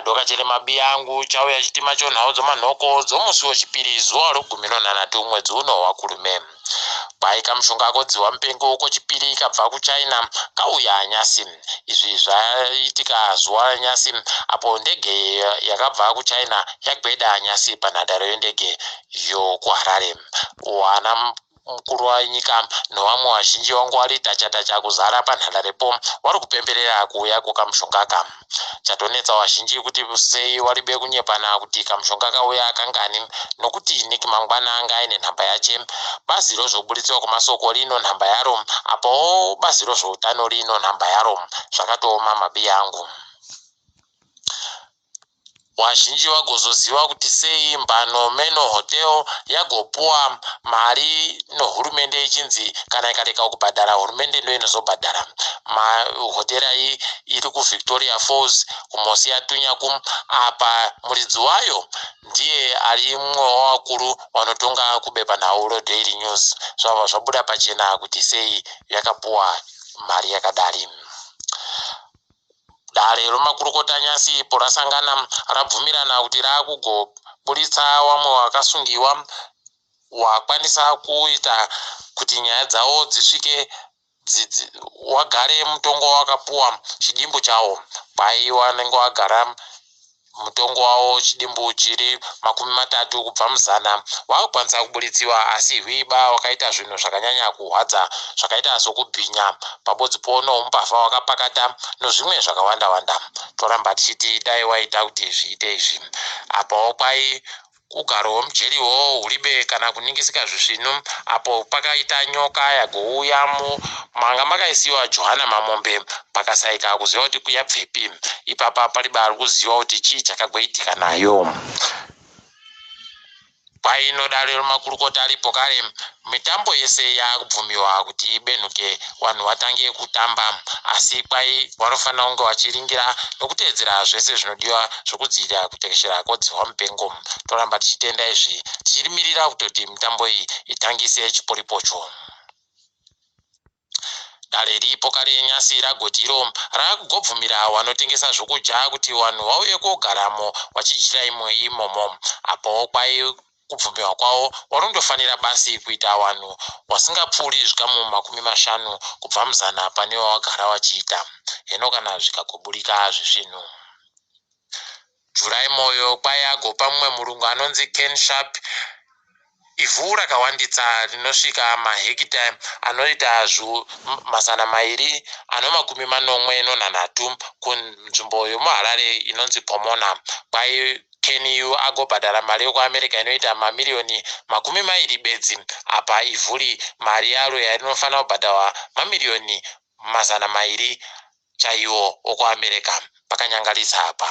Madokachele mabiyangu chauya chitima chonhau dzomanhoko dzomusi wechipiri zuva rogumi nonhanhatu mwedzi uno waKurume. Kwai kamushonga kodzihwa mupengo kochipiri kabva kuChina kauya nyasi. Izvi zvaitika zuva ranyasi apo ndege yakabva kuChina yagweda nyasi panhandare yendege yokuHarare. Wana mukuru wenyika nevamwe vazhinji vangu vari tacha tacha kuzara panhandarepo vari kupemberera kuuya kwekamushonga aka. Chatonetsa vazhinji kuti sei varibe kunyepana kuti kamushonga kauya kangani nokuti Nick Mangwana anga aine nhamba yache. Bazi rozvoburitswa kwamasoko rino nhamba yaro apawo bazi rozvoutano rino nhamba yaro. Zvakatooma mabiya angu. Vazhinji vagozoziva kuti sei Mbano Manor Hotel yagopuwa mari nohurumende ichinzi kana ikarega kubhadhara hurumende ndoinozobhadhara. Hotera iyi iri kuVictoria Falls kuMosiyatunyaku apa muridzi wayo ndiye ari mumwe wavakuru vanotonga kubepanhau reDaily News. Zvabva zvabuda pachena kuti sei yakapuwa mari yakadari. Dare remakurukota nyasi ipo rasangana rabvumirana kuti raakugoburitsa vamwe vakasungiwa wakwanisa kuita kuti nyaya dzavo dzisvike wagare mutongo wakapuwa chidimbu chawo. Kwai wanenge wagara mutongo wavo chidimbu chiri 30 kubva muzana wakukwanisa kuburitsiwa asi hwiba wakaita zvinhu zvakanyanya kuhwadza zvakaita sokubhinya pabodzi pono umbavha wakapakata nozvimwe zvakawanda wanda. Toramba tichiti dai waita kuti zviite izvi apawo kwai Ugaro hwemujeri ihoho huribe kana kuningisika zvisvinu apo pakaita nyoka yagouya manga makaisiwa Johana Mamombe pakasaika kuziva kuti yabvepi. Ipapa paribe ari kuziva kuti chii chakagoitika nayo. Kwaino dare remakurukota aripo kare Mitambo yese yaakubvumiwa kuti ibenhuke vanhu vatange kutamba asi kwai vanofanira kunge vachiringira nokuteedzera zvese zvinodiwa zvokudzivirira kutekeshera kwodzihwa mupengo. Toramba tichitenda izvi tichirimirira kutoti mitambo iyi itangise chiporipocho. Dare riripo kare nyasi ragoti iro rakugobvumira wanotengesa zvokudya kuti wanhu wauye kogaramo wachidyira imwe imomo. Apawo kwai kubvumiwa kwawo warundofanira basi kuita wanhu wasingapfuuri zvikamu 50 kubva muzana pane wawagara wachiita. Heno kana zvikagoburika zvisvinu. July Moyo kwai agopa mumwe murungu anonzi Ken Sharp ivhu rakawanditsa rinosvika mahekita anoita 273 kunzvimbo yomuHarare inonzi Pomona. Kwai Ken yu agobhadhara mari yokuAmerica inoita mamiriyoni 20 bedzi apa ivhuri mari yaro yarinofanira kubhadharwa mamiriyoni 200 chaiwo okuAmerica pakanyangarisa apa.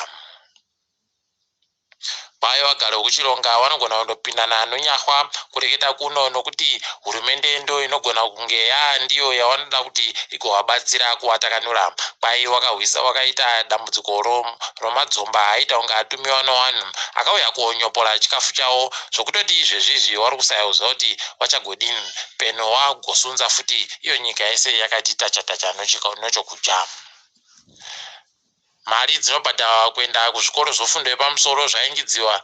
Kwaye vagari vokuChilonga vanogona kundopindana nonyahwa kureketa kuno nokuti hurumende ndo inogona kunge yaa ndiyo yavanoda kuti igovabatsira kuvatakanura. Kwai wakahwisa wakaita dambudziko romadzomba aiita kunge atumiwa nowanhu akauya kuonyopora chikafu chawo zvokutoti izvezvizvi wari kusaya kuziva kuti wachagodini peno wagosunza futi iyo nyika yese yakati tacha tacha nochokudya. Mari dzinobhadharwa kuenda kuzvikoro zvefundo yepamusoro zvaingidziwa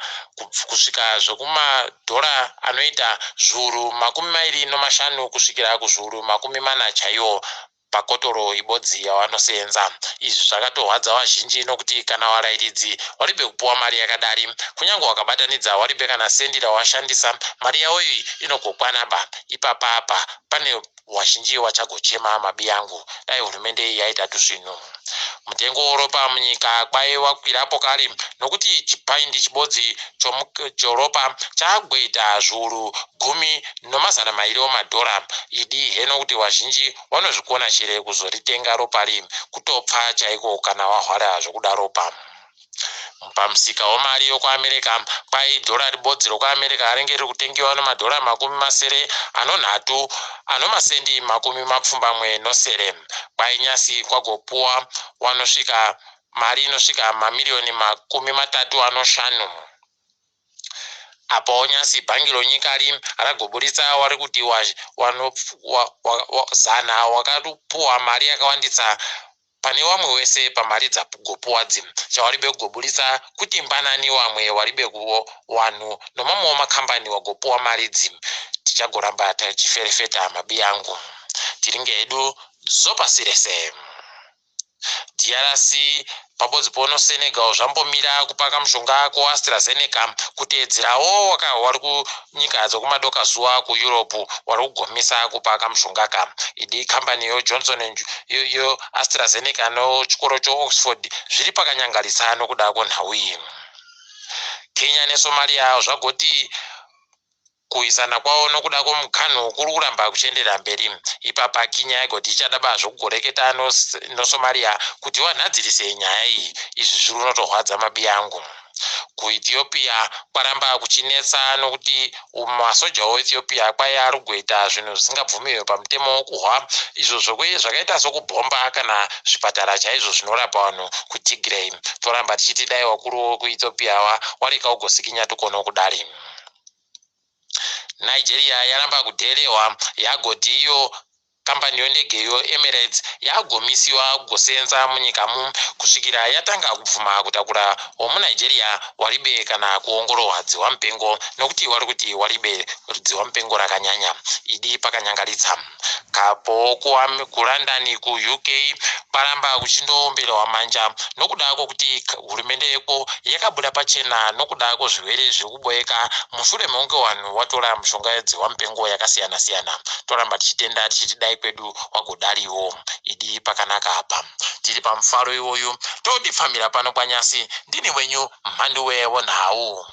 kusvika zvekumadhora anoita 25,000 kusvikira kuzviuru 40 chaiwo pakotoro ibodzi yavanoseenza. Izvi zvakatohwadza vazhinji nokuti kana varairidzi waribe kupuwa mari yakadari kunyange wakabatanidza waribe kana sendi rawashandisa mari yavo iyi inogokwanaba. Ipapa apa pane Wazhinji wachagochema mabiyangu dai hurumende iyi yaita tusvinu. Mutengo woropa munyika kwai wakwirapo kare nokuti chipaindi chibodzi choropa chagoita 2,200 omadhora. Idi heno kuti wazhinji wanozvikona chere kuzoritenga ropari kutopfa chaiko kana wahwara zvokuda ropa. Pamusika wemari yokuAmerica, kwai dhora ribodzi rokuAmerica ringe riri kutengiwa nomadhora makumi masere anonhatu anomasendi 87. Kwai nyasi kwagopuwa wanosvika mari inosvika mamiriyoni 35. Apawo nyasi bhangi ronyika ri ragoburitsa wari kuti zana wakapuwa mari yakawandisa. Pane wamwe wese pamari dzagopuwa dzi chawaribe kugoburitsa kuti mbanani wamwe waribe kuwanhu nomamwewo makambani wagopuwa mari dzi. Tichagoramba tichiferefeta mabi angu. Tiringe hedu zopasi rese. DRC pabodzi pono Senegal zvambomira kupaka mushonga kuAstraZeneca kuteedzerawo wari kunyika dzekumadoka zuva kuEurope wari kugomisa kupa kamushonga ka. Idi kambani yoJohnson yoAstraZeneca nochikoro choOxford zviri pakanyangarisa nokuda kwenhau iyi. Kenya neSomalia zvagoti Kurwisana kwavo nokuda kwomuganhu kuri kuramba kuchienderera mberi. Ipapa Kenya yaigoti ichadaba zvokugoreketa noSomalia kuti vanhadzirise nyaya iyi. Izvi zviri kunotorwadza mabiyangu. KuEthiopia kwaramba kuchinetsa nokuti masoja oEthiopia kwai ari kugoita zvinhu zvisingabvumiwe pamutemo kuhwa izvo zvakaita sokubhomba kana zvipatara chaizvo zvinorapa vanhu kuTigray. Toramba tichiti dai wakuru wekuEthiopia wareka kugosikinya tukono kudari. Nigeria yaramba kudheerehwa yagoti iyo kambani yondege yoEmirates yagomisiwa kugosenza munyikamu kusvikira yatanga kubvuma kutakura womuNigeria waribe kana kuongororwa dzihwamupengo nokuti wari kuti waribe dzihwamupengo rakanyanya idi pakanyangaritsa. Kapo kuLondon kuUK kwaramba kuchindoomberwa manja nokuda kwokuti hurumende yeko yakabuda pachena nokuda kwezvirwere zviri kuboeka mushure mekunge vanhu watora mishonga yedzihwamupengo yakasiyana siyana. Toramba tichitenda tichiti dai kwedu wagodariwo. Idi pakanaka apa. Tiri pamufaro iwoyu todipfamira pano kwaNyasi ndini wenyu Mhanduwe Wonhau.